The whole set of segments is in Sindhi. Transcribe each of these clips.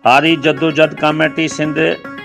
هاري جدوجھد ڪاميٽي سنڌ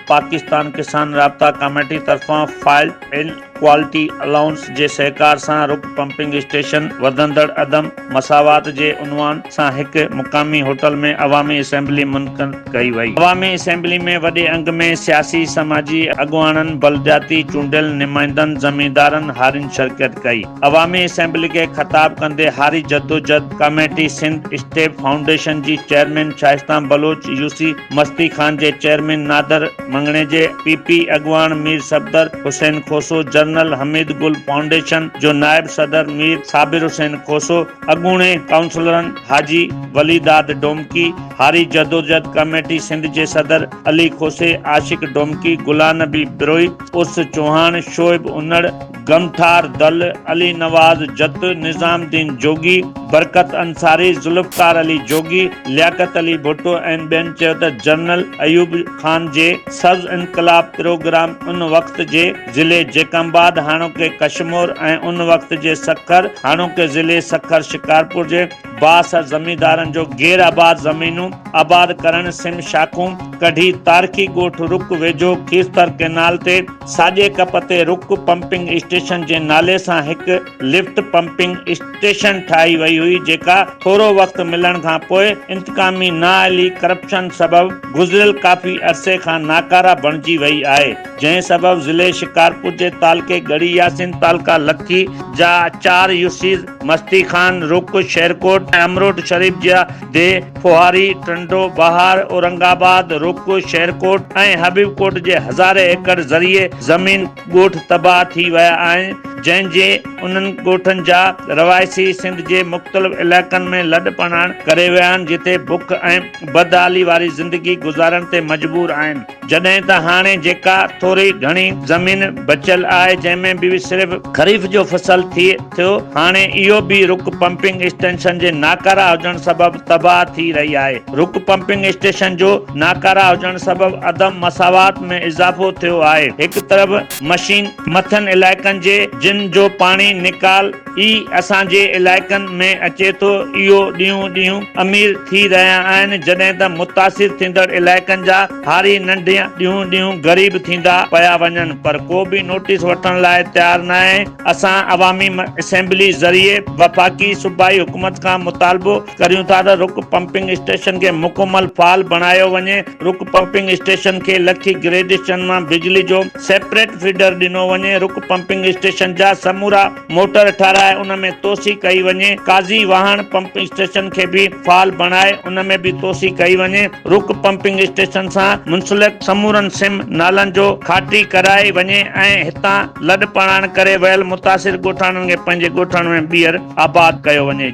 پاڪستان ڪسان رابطا ڪاميٽي طرفان فائل ان ڪوالٽي الائونس جي سهڪار سان رڪ پمپنگ اسٽيشن وڌندڙ عدم مساوات جي عنوان سان هڪ مقامي هوٽل ۾ عوامي اسيمبلي منعقد ڪئي وئي. عوامي اسيمبلي ۾ وڏي انگ ۾ سياسي سماجي اڳواڻن، بلدياتي چونڊيل نمائندن، زميندارن، هارين شرڪت ڪئي. عوامي اسيمبلي کي خطاب ڪندي هاري جدوجھد ڪميٽي سنڌ اسٽيپ فائونڊيشن جي چيئرمين شائسته بلوچ، يوسي مستي خان جي چيئرمين نادر مڱڻيجي، پي پي اڳواڻ مير صفدر حسين کوسو، جنرل حميد گل فائونڊيشن جو نائب صدر مير صابر حسين کوسو، اڳوڻي ڪائونسلرن حاجي ولي داد ڊومڪي، هاري جدوجھد ڪميٽي سنڌ جي صدر علي کوسي، عاشق ڊومڪي، غلام نبي بروهي، عرس چوهاڻ، شعيب انڙ، غمٺار دل، علي نواز جت، نظام الدين جوڳي، برڪت انصاري، ذوالفقار علي جوڳي، لياقت علي ڀٽو ۽ ٻين چيو ته جنرل ايوب خان جي سبز انقلاب پروگرام ان وقت جي ضلعي جيڪب آباد هاڻوڪي ڪشمور ۽ ان وقت جي سکر هاڻوڪي ضلعي سکر شڪارپور جي بااثر زميندارن جو غير آباد زمينون آباد ڪرڻ سم شاخون ڪڍي تاريخي ڳوٺ رڪ ويجهو کيرٿر ڪئنال تي ساڄي ڪپ تي رڪ پمپنگ اسٽيشن جي نالي سان هڪ لفٽ پمپنگ اسٽيشن ٺاهي وئي هئي جيڪا ٿورو وقت ملڻ کان پوء انتقامي نااهلي ڪرپشن سبب گذريل ڪافي عرصي کان ناڪاره بڻجي وئي آهي جنهن سبب ضلعي شڪارپور جي تعلقي ڳڙهي ياسين تعلقه لکي جا چار يوسيز مستي خان، رڪ، شيرڪوٽ ۽ امروٽ شريف جا ديهه، ڦوهاري، ٽنڊو بهار، اورنگ آباد، رڪ، شيرڪوٽ ۽ حبيب ڪوٽ جي هزارين ايڪڙ زرعي زمين ڳوٺ تباهه ٿي ويا آهن، جنهن جي انهن ڳوٺن جا رهواسي سنڌ جي مختلف علائقن ۾ لڏپلاڻ ڪري ويا آهن، جتي بک ۽ بدحالي واري زندگي گذارڻ تي مجبور آهن. جڏهن ته هاڻي جيڪا ٿوري گهڻي زمين بچيل آهي جنهن ۾ به صرف خريف جو فصل ٿئي ٿيو هاڻي اهو به رڪ پمپنگ اسٽيشن جي ناڪاره هجڻ سبب تباهه ٿي رهي آهي رڪ پمپنگ اسٽيشن جو ناڪاره هجڻ سبب عدم مساوات ۾ اضافو ٿيو آهي هڪ طرف مشين مٿن علائقن جي جن جو پاڻي نيڪال ئي اسان جي علائقن ۾ اچي ٿو اهو ڏينهون ڏينهن امير ٿي رهيا آهن جڏهن ته متاثر ٿيندڙ علائقن جا هاري ننڍيان ڏينهون ڏينهن غريب ٿيندا پيا وڃن پر ڪو به نوٽيس وٺڻ لاء تيار ناهي اسان عوامي اسيمبلي ذريعي وفاقي صوبائي حڪومت کان مطالبو ڪريون ٿا ته رڪ پمپنگ اسٽيشن کي مڪمل فعال بڻايو وڃي رڪ پمپنگ اسٽيشن کي لکي گريڊيشن مان بجلي جو سيپريٽ فيڊر ڏنو وڃي رڪ پمپنگ اسٽيشن جا سمورا موٽر ٺهرائي ان ۾ توسيع ڪئي وڃي، قاضي واهڻ پمپنگ اسٽيشن کي به فعال بڻائي ان ۾ به توسيع ڪئي وڃي، رڪ پمپنگ اسٽيشن سان منسلڪ سمورن سم نالن جو کاٽي ڪرائي وڃي ۽ هتان لڏپلاڻ ڪري ويل متاثر ڳوٺاڻن کي پنهنجي ڳوٺن ۾ ٻيهر آباد ڪيو وڃي.